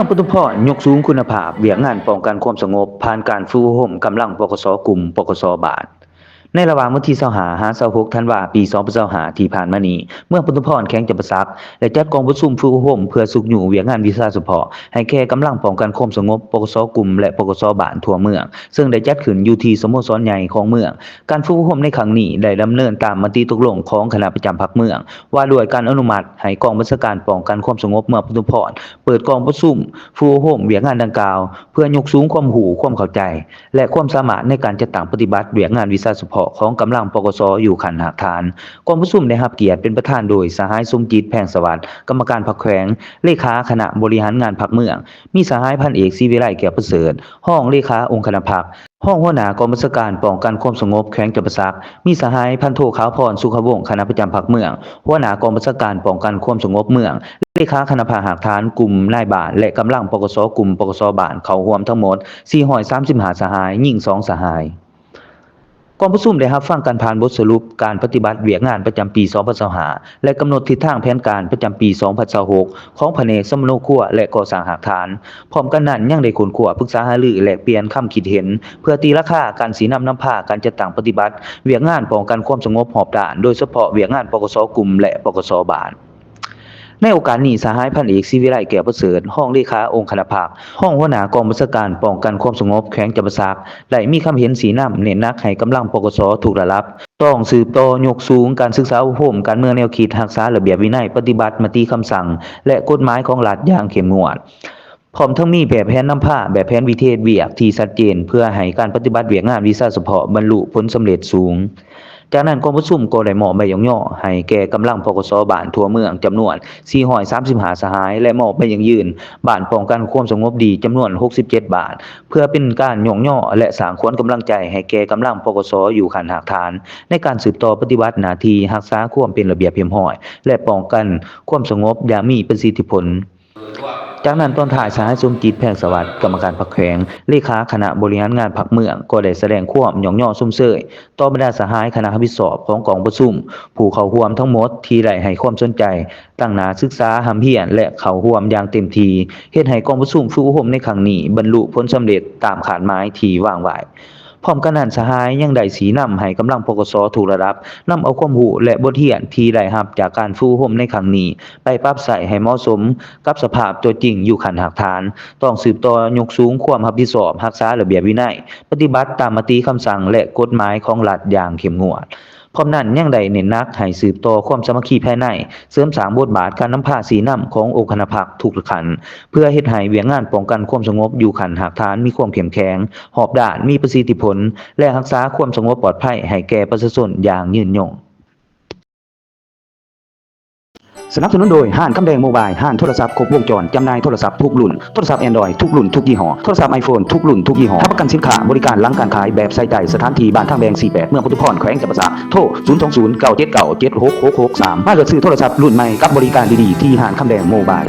ປະທຸມພອນຍົກສູງຄຸນນະພາບວຽກງານປ້ອງກັນຄວາມສະຫງົບ ຜ່ານການຝຶກອົບຮົມກຳລັງ ປກສ ກຸ່ມ ປກສ ບ້ານ. ໃນລະຫວ່າງວັນທີຊາວຫ້າ ຫາ ຊາວຫົກ ທັນວາ ປີສອງພັນຊາວຫ້າ ທີ່ຜ່ານມານີ້, ເມືອງປະທຸມພອນ ແຂວງຈຳປາສັກ ໄດ້ຈັດກອງປະຊຸມຝຶກອົບຮົມເພື່ອຊຸກຍູ້ວຽກງານວິຊາສະເພາະໃຫ້ແກ່ກຳລັງປ້ອງກັນຄວາມສະຫງົບ ປກສ ກຸ່ມ ແລະ ປກສ ບ້ານທົ່ວເມືອງ, ເຊິ່ງໄດ້ຈັດຂຶ້ນຢູ່ທີ່ສະໂມສອນໃຫຍ່ຂອງເມືອງ. ການຝຶກອົບຮົມໃນຄັ້ງນີ້ໄດ້ດຳເນີນຕາມມະຕິຕົກລົງຂອງຄະນະປະຈຳພັກເມືອງ ວ່າດ້ວຍການອະນຸມັດໃຫ້ກອງບັນຊາການປ້ອງກັນຄວາມສະຫງົບເມືອງປະທຸມພອນ ເປີດກອງປະຊຸມຝຶກອົບຮົມວຽກງານດັ່ງກ່າວ ເພື່ອຍົກສູງຄວາມຮູ້ຄວາມເຂົ້າໃຈ ແລະ ຄວາມສາມາດໃນການຈັດຕັ້ງປະຕິບັດວຽກງານວິຊາສະເພາະຂອງກຳລັງ ປກສ ຢູ່ຂັ້ນຮາກຖານ. ກອງປະຊຸມໄດ້ຮັບກຽດເປັນປະທານໂດຍ ສະຫາຍ ສົມຈິດ ແພງສະຫວັດ ກຳມະການພັກແຂວງ, ເລຂາຄະນະບໍລິຫານງານພັກເມືອງ, ມີສະຫາຍ ພັນເອກ ສີວິໄລ ແກ້ວປະເສີດ ຮອງເລຂາອົງຄະນະພັກ, ຮອງຫົວໜ້າກອງບັນຊາການປ້ອງກັນຄວາມສະຫງົບແຂວງຈຳປາສັກ, ມີສະຫາຍ ພັນໂທ ຂາວພອນ ສຸຂະວົງ ຄະນະປະຈຳພັກເມືອງ, ຫົວໜ້າກອງບັນຊາການປ້ອງກັນຄວາມສະຫງົບເມືອງ, ເລຂາຄະນະພັກຮາກຖານກຸ່ມນາຍບ້ານ ແລະ ກຳລັງ ປກສ ກຸ່ມ ປກສ ບ້ານ ເຂົ້າຮ່ວມທັງໝົດສີ່ຮ້ອຍສາມສິບຫ້າສະຫາຍ, ຍິງສອງສະຫາຍ. ກອງປະຊຸມໄດ້ຮັບຟັງການຜ່ານບົດສະຫຼຸບການປະຕິບັດວຽກງານປະຈຳປີສອງພັນຊາວຫ້າ ແລະ ກຳນົດທິດທາງແຜນການປະຈຳປີສອງພັນຊາວຫົກ ຂອງພະແນກສຳມະໂນຄົວ ແລະ ກໍ່ສ້າງຮາກຖານ. ພ້ອມກັນນັ້ນ ຍັງໄດ້ຄົ້ນຄວ້າ, ປຶກສາຫາລື ແລກປ່ຽນຄຳຄິດເຫັນ ເພື່ອຕີລາຄາການຊີ້ນຳນຳພາການຈັດຕັ້ງປະຕິບັດວຽກງານປ້ອງກັນຄວາມສະຫງົບຮອບດ້ານ, ໂດຍສະເພາະວຽກງານ ປກສ ກຸ່ມ ແລະ ປກສ ບ້ານ. ໃນໂອກາດນີ້, ສະຫາຍ ພັນເອກ ສີວິໄລ ແກ້ວປະເສີດ ຮອງເລຂາອົງຄະນະພັກ, ຮອງຫົວໜ້າກອງບັນຊາການປ້ອງກັນຄວາມສະຫງົບແຂວງຈຳປາສັກ ໄດ້ມີຄຳເຫັນຊີ້ນຳເນັ້ນໜັກໃຫ້ກຳລັງ ປກສ ທຸກລະດັບ ຕ້ອງສືບຕໍ່ຍົກສູງການສຶກສາອົບຮົມການເມືອງ, ແນວຄິດຮັກສາລະບຽບວິໄນ, ປະຕິບັດມະຕິຄຳສັ່ງ ແລະ ກົດໝາຍຂອງລັດຢ່າງເຂັ້ມງວດ, ພ້ອມທັງມີແບບແຜນນຳພາ, ແບບແຜນວິທີເຮັດວຽກທີ່ຊັດເຈນ ເພື່ອໃຫ້ການປະຕິບັດວຽກງານວິຊາສະເພາະບັນລຸຜົນສຳເລັດສູງ. ຈາກນັ້ນ ກອງປະຊຸມກໍໄດ້ມອບໃບຍ້ອງຍໍໃຫ້ແກ່ກຳລັງ ປກສ ບ້ານທົ່ວເມືອງຈຳນວນສີ່ຮ້ອຍສາມສິບຫ້າສະຫາຍ ແລະ ມອບໃບຢັ້ງຢືນບ້ານປ້ອງກັນຄວາມສະຫງົບດີຈຳນວນຫົກສິບເຈັດບ້ານ ເພື່ອເປັນການຍ້ອງຍໍ ແລະ ສ້າງຂວັນກຳລັງໃຈໃຫ້ແກ່ກຳລັງ ປກສ ຢູ່ຂັ້ນຮາກຖານ ໃນການສືບຕໍ່ປະຕິບັດໜ້າທີ່ຮັກສາຄວາມເປັນລະບຽບຮຽບຮ້ອຍ ແລະ ປ້ອງກັນຄວາມສະຫງົບຢ່າງມີປະສິດທິຜົນ. ຈາກນັ້ນຕອນທ້າຍ ສະຫາຍ ສົມຈິດ ແພງສະຫວັດ ກຳມະການພັກແຂວງ, ເລຂາຄະນະບໍລິຫານງານພັກເມືອງ ກໍໄດ້ສະແດງຄວາມຍ້ອງຍໍຊົມເຊີຍຕໍ່ບັນດາສະຫາຍຄະນະຮັບຜິດຊອບຂອງກອງປະຊຸມ, ຜູ້ເຂົ້າຮ່ວມທັງໝົດທີ່ໄດ້ໃຫ້ຄວາມສົນໃຈ, ຕັ້ງໜ້າສຶກສາຮ່ຳຮຽນ ແລະ ເຂົ້າຮ່ວມຢ່າງເຕັມທີ່, ເຮັດໃຫ້ກອງປະຊຸມຝຶກອົບຮົມໃນຄັ້ງນີ້ບັນລຸຜົນສຳເລັດຕາມຄາດໝາຍທີ່ວາງໄວ້. ພ້ອມກັນນັ້ນ, ສະຫາຍຍັງໄດ້ຊີ້ນຳໃຫ້ກຳລັງ ປກສ ທຸກລະດັບ ນຳເອົາຄວາມຮູ້ ແລະ ບົດຮຽນທີ່ໄດ້ຮັບຈາກການຝຶກອົບຮົມໃນຄັ້ງນີ້ ໄປປັບໃຊ້ໃຫ້ເໝາະສົມກັບສະພາບຕົວຈິງຢູ່ຂັ້ນຮາກຖານ, ຕ້ອງສືບຕໍ່ຍົກສູງຄວາມຮັບຜິດຊອບ, ຮັກສາລະບຽບວິໄນ, ປະຕິບັດຕາມມະຕິຄຳສັ່ງ ແລະ ກົດໝາຍຂອງລັດຢ່າງເຂັ້ມງວດ. ພ້ອມນັ້ນຍັງໄດ້ເນັ້ນໜັກໃຫ້ສືບຕໍ່ຄວາມສາມັກຄີພາຍໃນ, ເສີມສ້າງບົດບາດການນຳພາຊີ້ນຳຂອງອົງຄະນະພັກທຸກຂັ້ນ, ເພື່ອເຮັດໃຫ້ວຽກງານປ້ອງກັນຄວາມສະຫງົບຢູ່ຂັ້ນຮາກຖານມີຄວາມເຂັ້ມແຂງ, ຮອບດ້ານ, ມີປະສິດທິຜົນ ແລະ ຮັກສາຄວາມສະຫງົບປອດໄພໃຫ້ແກ່ປະຊາຊົນຢ່າງຍືນຍົງ. ສະໜັບສະໜູນໂດຍ ຮ້ານຄຳແດງໂມບາຍ, ຮ້ານໂທລະສັບຄົບວົງຈອນ, ຈຳໜ່າຍໂທລະສັບທຸກລຸ້ນ, ໂທລະສັບ Android ທຸກລຸ້ນທຸກຍີ່ຫໍ້, ໂທລະສັບ iPhone ທຸກລຸ້ນທຸກຍີ່ຫໍ້, ຮັບປະກັນສິນຄ້າ, ບໍລິການຫຼັງການຂາຍແບບໃສ່ໃຈ, ສະຖານທີ່ບ້ານທາງແບງ ສີ່ແປດ ເມືອງປະທຸມພອນ ແຂວງຈຳປາສັກ, ໂທ ສູນສອງສູນ ເກົ້າເຈັດເກົ້າ ເຈັດຫົກຫົກຫົກສາມ ມາເລືອກຊື້ໂທລະສັບລຸ້ນໃໝ່ກັບບໍລິການດີໆ ທີ່ຮ້ານຄຳແດງໂມບາຍ.